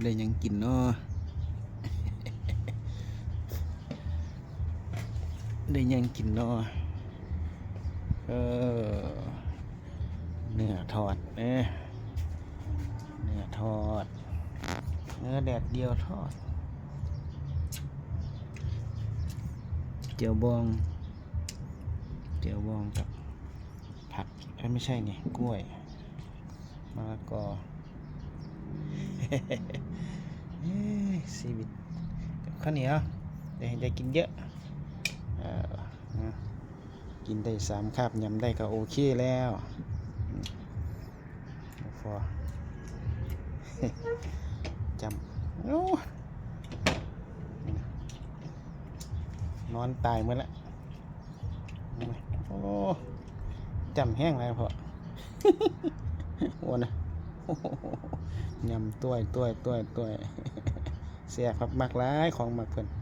ໄດ້ຫຍັງກິນນໍ? ໄດ້ຫຍັງກິນນໍ? ເອີ ເນື້ອທອດເດ້ ເນື້ອທອດ ເນື້ອແດດດຽວທອດ ແຈ່ວບອງ ແຈ່ວບອງກັບຜັກ ເອີ ບໍ່ໃຊ່ນີ້ ກ້ວຍ ມະລະກໍ ເອີ ຊີວິດກັບເຂົ້າໜຽວ ໄດ້ ໄດ້ກິນເຍອະ ເອີ ນະ ກິນໄດ້ສາມຄາບ ຫຍ້ຳໄດ້ກໍໂອເຄແລ້ວ ອືມ ພໍ ຈ້ຳ ໂອ້ ນອນຕາຍໝົດລະ ໂອ້ ຈ້ຳແຮງຫຼາຍພໍ້ ໂອ້ນະ ຫຍ້ຳ ຕ້ວຍ ຕ້ວຍ ຕ້ວຍ ຕ້ວຍ ແຊບຄັກ ມັກຫຼາຍ ຂອງມັກເພິ່ນ.